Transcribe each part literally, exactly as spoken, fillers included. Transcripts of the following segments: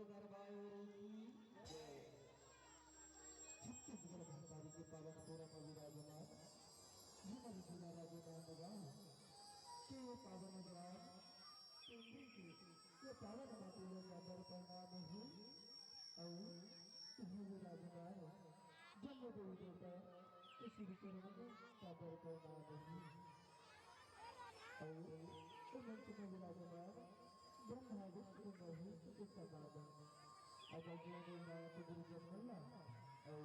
दरबार की जय। छत्तीसगढ़ महतारी के पावन पुरम में विराजमान हमारे जिला राजनांदगांव के ये पावन ग्राम पिंडी के ये पावन माटी में सादर प्रणाम है। अउ इही विराजमान जम्मो देवी देवता के श्री चरण में सादर प्रणाम है। अउ ए मंच में विराजमान ब्रह्मा विष्णु महेश के समागम। अगर जीवन में आया तो गुरु जन्मला, अउ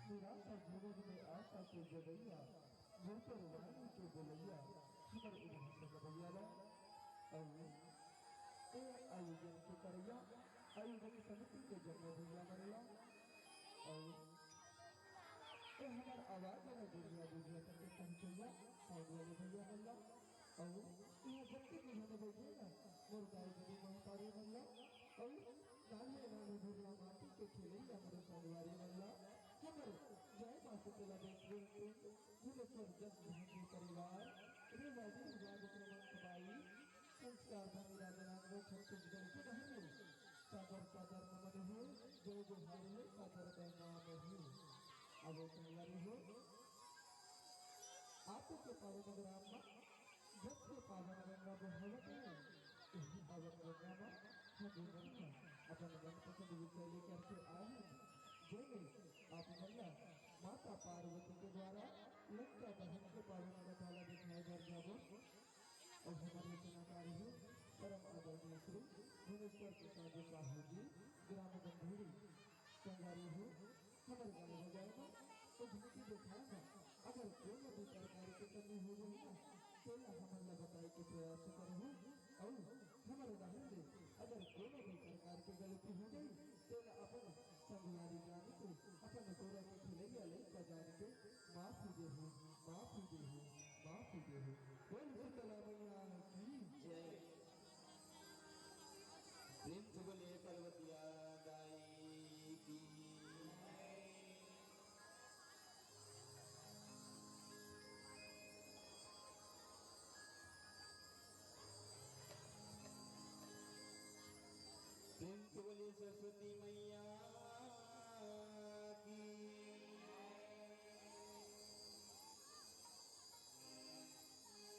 निराशा जीवन में आशा के जगैया, गुरु पर वाणी के बोलैया, हमर उद्घाटन भैया ला, अउ ए आयोजन के करैया, आयोजक समिति के जम्मो भैया मन ला, अउ ए हमर आवाज वाला दुनिया, दुनिया तक के पहुंचैया, साउंड वाले भैया मन ला, अउ इहाँ जतेक झन बइठे ना, मोर दाई दीदी महतारी मन ला, अउ नान्हे नान्हे भुरला माटी के खेलइया मोर संगवारी मन ला, हमर जय माँ शीतला देवी टीम, भुवनेश्वर जस भांगी परिवार, रे वाजी रिवाज क्रमांक बाईस, संस्कार भूमि राजनांदगांव छत्तीसगढ़ के डहर में सादर सादर नमन हे, जय जोहार हे, सादर प्रणाम हे। अब संगवारी हो, आपके पावन ग्राम में जब से पावन गंगा बहवत हे, उही पावन गंगा में हम मन में अपन मनपसंद विषय लेकर के आए हैं। जय में आप मन ला माता पार्वती के द्वारा लंका दहन के पावन कथा ला दिखाए बर जाबो। अउ हमर रचनाकार हे परम आदरणीय श्री भुवनेश्वर प्रसाद साहू जी, ग्राम गंधेड़ी। संगवारी हो, हमर गाना बजाए मा अउ झुमकी देखाए मा अगर कोनो भी प्रकार के कमी हो जाही ना, तेला हमन ला बताए के प्रयास करहू। अउ हमर गाना ले अगर कोनो भी प्रकार के गलती हो जाही, तेला अपन संगवारी जान के, अपन गोरा के खेलैया लइका जान के माफी देहू, माफी देहू, माफी देहू। बोल शीतला मैया की जय। प्रेम से बोलिए पार्वतिया दाई की। प्रेम से बोलिए सरस्वती मैया की।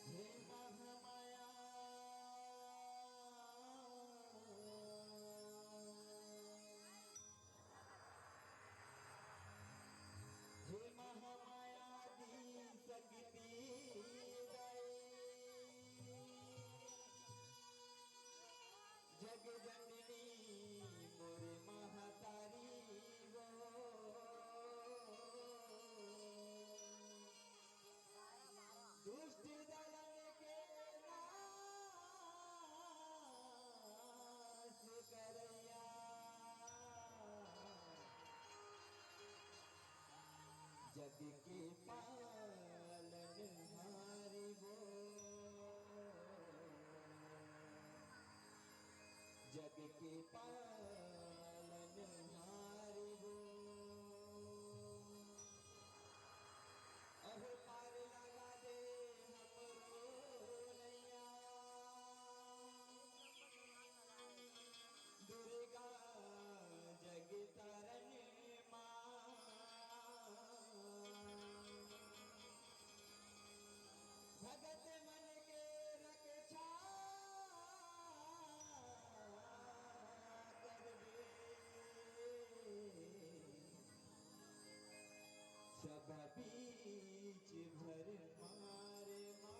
हे महामाया, हे महामाया दी शक्ति दाई, जग जननी मोर महतारी वो। दुष्ट दलन के नाश करैया, जग के पालनहारी वो, जग के पालनहारी वो। अहो पार लगा दे हमरो नैया, दुर्गा जग तारन माँ। भगत मन के रक्षा करबे। सभा बीच भर मारे माँ,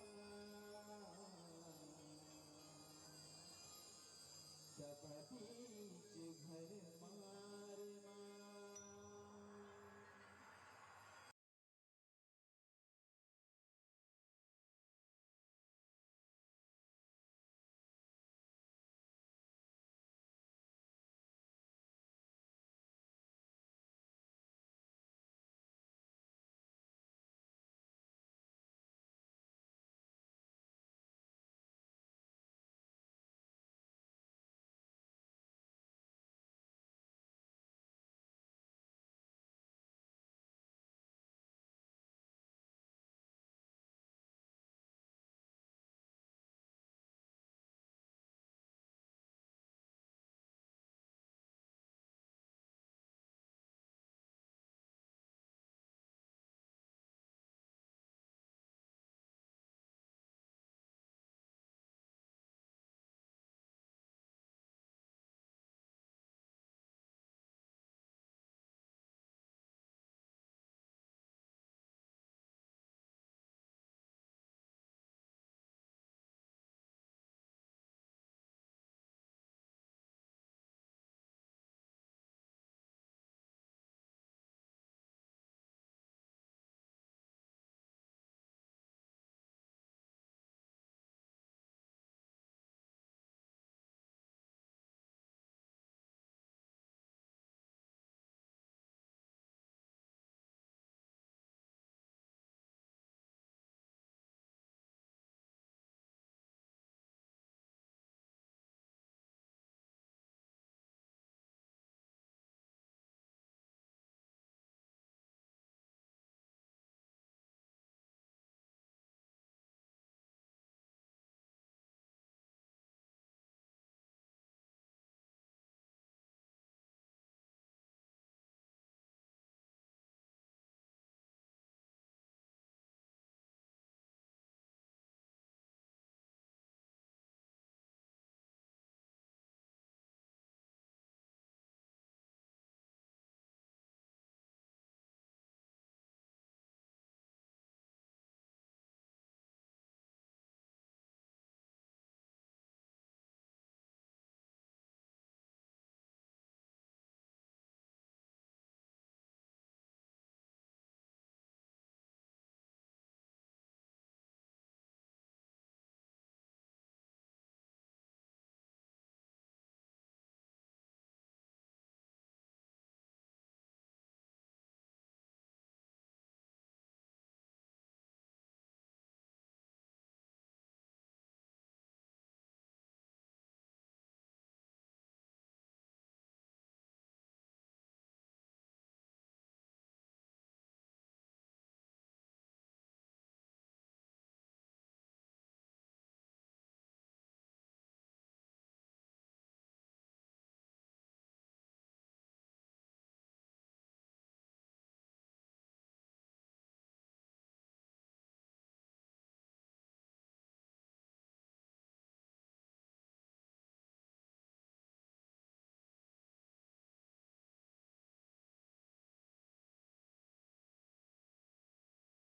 सभा बीच भर